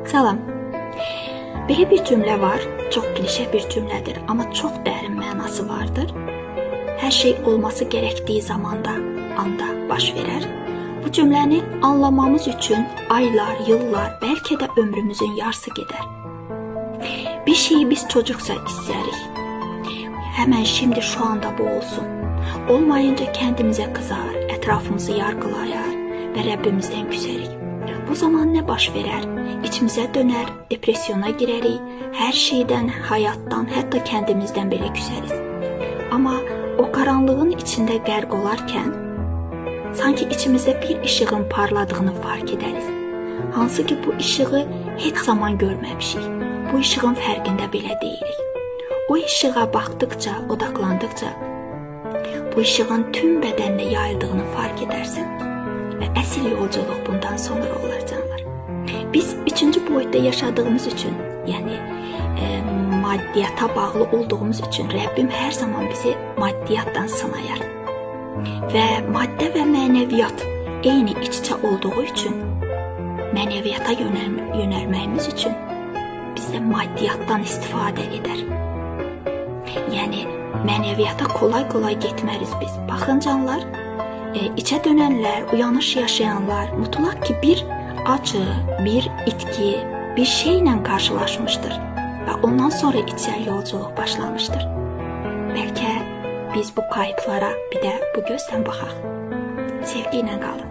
Salam. Belə bir cümlə var, çox klişe bir cümlədir, amma çox dərin mənası vardır. Hər şey olması gərəkdiyi zamanda, anda baş verər. Bu cümləni anlamamız üçün aylar, yıllar, bəlkə də ömrümüzün yarısı gedər. Bir şeyi biz çocukça istəyirik. Hemen şimdi şu anda bu olsun. Olmayınca kendimize kızar, etrafımızı yargılayar və Rəbbimizdən küsərik. Bu zaman nə baş verər? İçimizə dönər, depresyona girərik, hər şeydən, həyatdan, hətta kəndimizdən belə küsəriz. Amma o qaranlığın içində qərq olarkən sanki içimizdə bir işığın parladığını fark edəriz. Hansı ki bu işığı heç zaman görməmişik. Bu işığın fərqində belə deyilik. O işığa baxdıqca, odaqlandıqca bu işığın tüm bədəninə yayıldığını fark edərsən. Və əsl yolculuq bundan sonra olar canlar. Biz üçüncü boyutda yaşadığımız üçün, yəni maddiyata bağlı olduğumuz üçün Rəbbim hər zaman bizi maddiyatdan sınayar. Və maddə və mənəviyyat eyni iç-içə olduğu üçün mənəviyyata yönəlməyimiz üçün bizdə maddiyatdan istifadə edər. Yəni mənəviyyata kolay-kolay getməriz biz. Baxın canlar, içə dönənlər, uyanış yaşayanlar mutlaq ki bir acı, bir itki, bir şeylə qarşılaşmışdır və ondan sonra içsel yolculuq başlamışdır. Bəlkə biz bu kayıplara bir də bu gözdən baxaq. Sevgi ilə qalın.